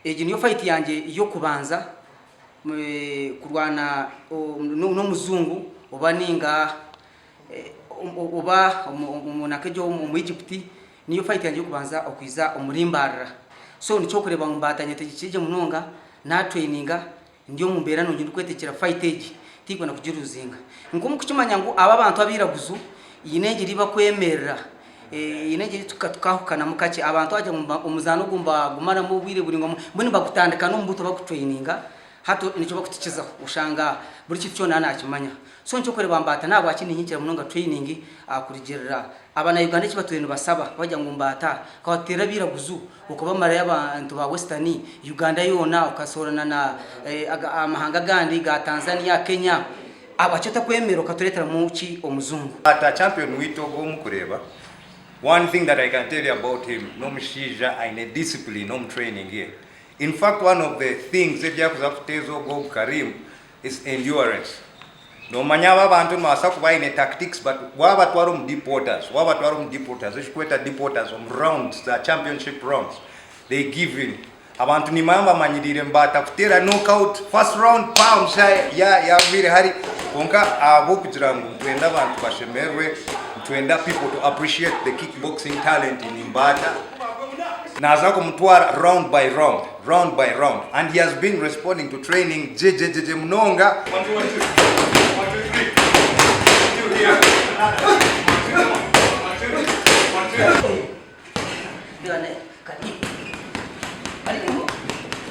Egi niyo fight yangye y'okubanza kurwana n'omujungu oba ninga oba omunaka egyo omu Egypt niyo fight yangye y'okubanza okwiza omuri Mbarara. So nikyo orikureeba ngu Mbaata nyetegekire gye munonga, na traininga ndi omu mbeera nungi ndikwetekyera fight egi tinkwenda kugiruzinga. Nk'omu kukimanya ngu aba abantu abairaguzu haine engyeri ei bakwemerera, haine engyeri tukahukanamu kakye. Abantu bagira ngu omuzaano ogu nibagumaramu obwire buraingwa mbwenu nibagutandika n'omu buto bakutureyininga hati nikyo bakutukizaho oshanga buri kintu kyona naakimanya. So nikyo orikureeba Mbaata nahabwaki niinyikira munonga training kurugiirira abana Uganda eki batwire nibasaba bagira ngu Mbaata ka watuteerera abairaguzu okabamarayo abantu ba western Uganda yoona okasoorana na amahanga agandi ga Tanzania, Kenya habwaki otakwemera okatureeteramu ki omujungu. Mbaata champion waitu ogu omukureeba, one thing that I can tell you about him n'omushaija aine discipline omu training ye. In fact one of the things ebi arikuza kuteeza ogu ogu Karim is endurance. Nomanya aba abantu nibabaasa kuba baine tactics but wabatwara omu deep waters, wabatwara omu deep waters, ekirikweta deep waters omu rounds za championship rounds, they give in. Abantu nimanya bamanyiriire Mbaata kuteera knock out first round paa omushaija yagwire hari kwonka ahabw'okugira ngu nitwenda abantu bashemererwe, nitwenda people to appreciate the kick boxing talent in Mbaata, naaza kumutwara round by round. Round by round and he has been responding to training gyegyegyegye munonga.